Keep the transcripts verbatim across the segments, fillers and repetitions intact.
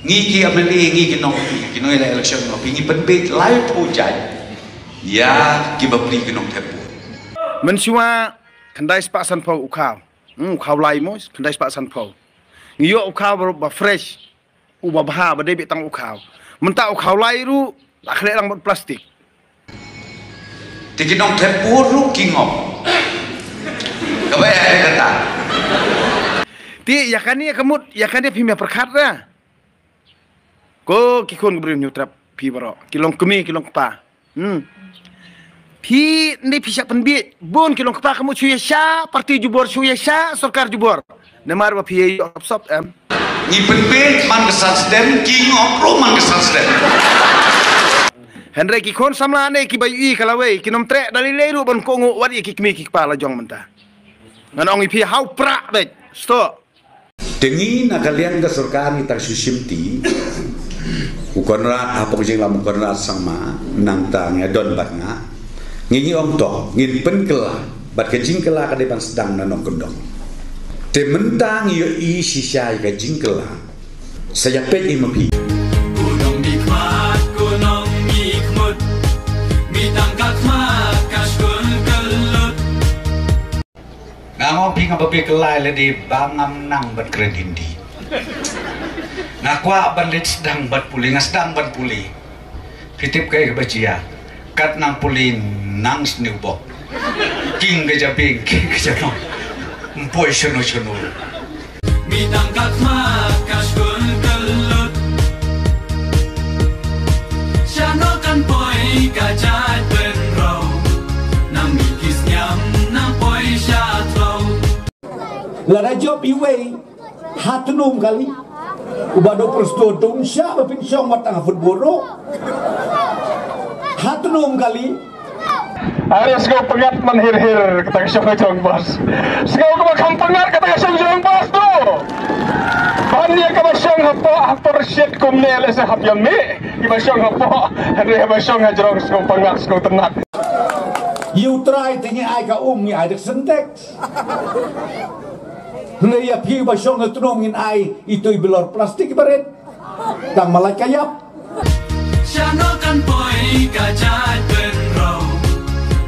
Ngi ki M L A, ngi ki nong, ki nongïaleh election, ngi pynbeit laiphew jait ïa ki bapli ki nongthep vote. Mynshuwa khyndai spah sanphew u khaw. Hmm, u khaw lai mo, khyndai spah sanphew. Ngi ïoh u khaw ba, ba fresh, u ba bha, ba dei beit tang u khaw. Mynta u khaw lai ruh la khleh lang bad plastik. Te ki nongthep vote ruh ki ngop. Kaba ïa kata. Te ïa kane ka mut, ïa kane phim ïa pyrkhat ra. Ko ki khun ki briew Hynñiewtrep, phi baroh ki long kmie ki long kpa. Hmm. Phi, ni phi shah pynbeit, bun ki long kpa ka mut shu ïa sha parti jubor, shu ïa sha sorkar jubor. Namar ba phi ïa ïoh sop sop em. Ngi pynbeit man ka san stem, ki ngop ruh man ka san stem. Hynrei ki khun samla ne ki ba ïohi ka lawei, kin ym treh da lei lei ruh ban kohnguh wat ïa ki kmie ki kpa la jong mynta. Ngan ong ïa phi, haw prah beit. Stop. Te ngi na ka liang ka sorkar ngi tang shu shimti. U Conrad, hapoh ka jingïalam u Conrad Sangma, nangta ngi don bad nga. Ngi, ngi ong to, ngin pynkylla, bad ka jingkylla ka dei ban sdang na Nongkyndong. Te mynta ngi ïohi shisha ïa ka jingkylla. Sa ïa peit ïa ma phi. Ku nongmihkhmat, ku nongmihkhmut, mi tang ka khmat ka shkul kyllut. Nga ong phi nga ba phi kylla lade ba ngam nang ban kren Hindi. Nga kwah ban leit sdang bad pule, nga sdang bad pule. Phi tip kaei kaba jia? Kat nang pule nang sniew bok. King ka jabieng, king ka janong. Ym poi shano shano. Mi tang ka khmat ka shkul kyllut. Shano kan poi ka jaitbynriew. Nang mih ki sniam nang poi sha thliew. Lada jop iwei, ha tnum kali. Uba dei u Prestone Tynsong ba pynshong wat tang ha football ruh. Ha tnum kali. Are sngewpyngngad man hir hir kata ka shong ka jong bas. Sngew kaba kham pyngngad kata ka shong jong bas tu. Ban ïa kaba shong hapoh ha por shit kumne lehse hap ïa mih. Kiba shong hapoh, hynrei haba shong hajrong sngewpyngngad sngewtynnad. Ïa U Trai te ngi ai ka um, ngi ai da ka Sintex. Hynrei ïa phi ba shong ha tnum ngin ai itu i bilor plastik i barit. Tang ma lait ka ïap. Shano kan poi ka jaitbynriew.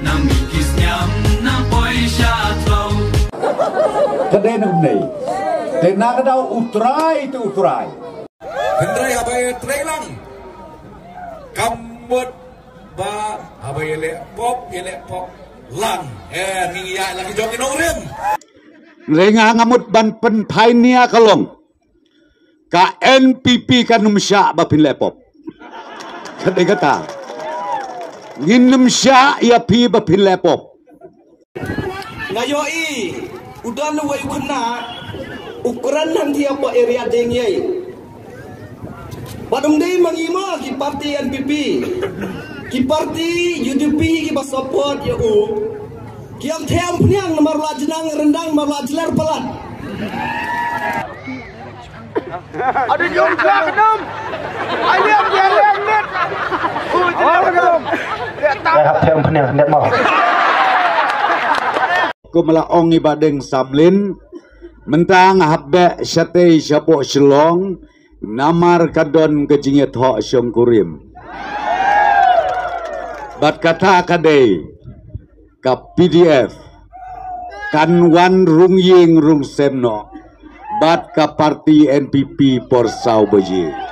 Nang mih ki sniam nang poi sha thliew. Ka dei na kumne. Te na ka daw U Trai te U Trai. Hynrei haba ïa trei lang. Ka mut ba haba ïa leh pop, ïa leh pop lang. Eh, ngi ïa la ki jong ki nongrim. Hynrei nga nga mut ban pynphai nia ka long. Ka N P P kan ym shah ba phin leh pop. Ka dei kata. Ngin ym shah ïa phi ba phin leh pop. Nga ïohi, u don uwei u khynnah, u kren hangtei hapoh area Diengiei. Bad um dei ma ngi mo ki parti N P P, ki parti U D P kiba support ïa u. Ki ong them phniang namar la jnang ryndang namar la jler palat. Ada jong ka dum. Ai liam dia liam net. Oh, jong ka dum. Dia tahu. Dah hap them phniang net mo. Kum la ong i Bah Deng Samlin, mynta nga hap beh shatei shapoh Shillong, namar ka don ka jingïathoh shongkurim. Bad kata ka dei ka P D F kan wan rung ïing rung sem noh bad ka parti N P P por saw baje.